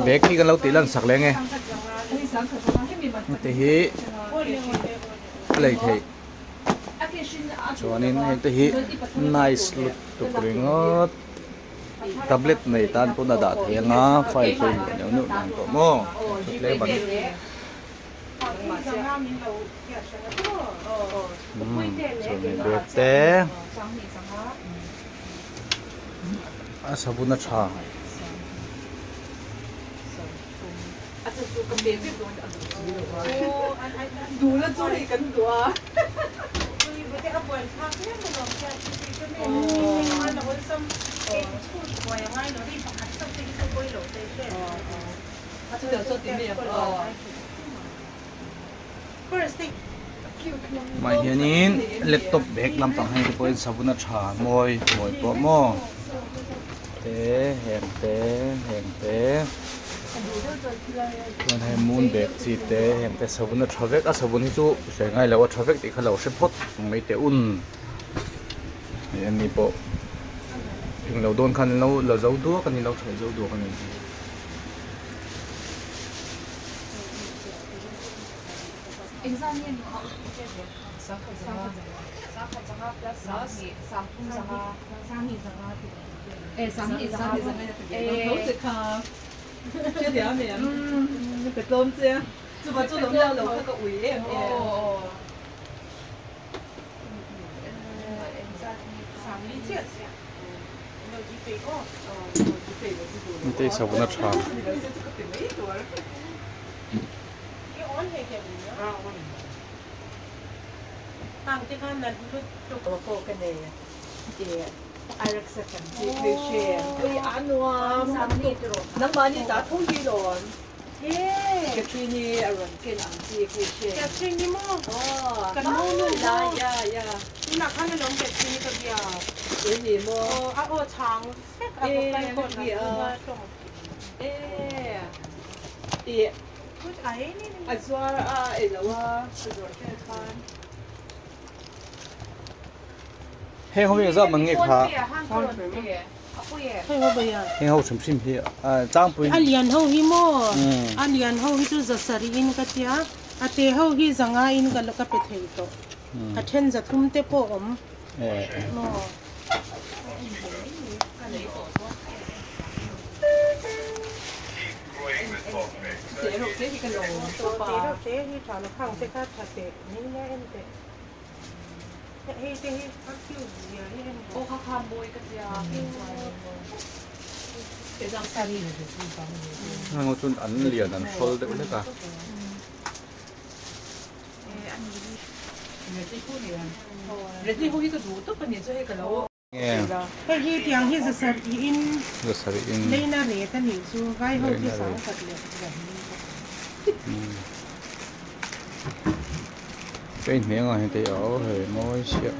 Bag hi kan lo tih lan sak leng e. Heti hi a lei theih. Chuanin heng te hi nice lutuk ringawt. Tablet nei tan pawn a dah thei anga file pawimawh neuh neuh dan tawh maw tlem an Chuan bag te a savun a tha. Mah hianin laptop bag lampang hei te pawhin savun a tha mawi mawi pawh maw te heng te heng te chuan hei moon bag chi te heng te savun a tha vek a savun hi chu sawi ngai lo a tha vek tih kha lo hre phawt mai teh un hei ani pawh englo dawn khan an lo la zo duak a ni lo thaih zo duak a ni. Hei savun a tha. Heng ho hi engzat man nge kha? Heng ho hrim hrim hi tlangpui. A lian ho hi maw? A lian ho hi chu za sarih in ka tia, a te ho hi za nga in ka ka pe thei tawh. A then za thum te pawh awm maw? Heng chuan an lian an hrawl deuh hlek a. Hei hi tiang hi zasarih in leina ret a nih chu vai ho chu sangkhat leh zahnih bawk. Ka inhmeh ang ah hian te aw hei mawi siah.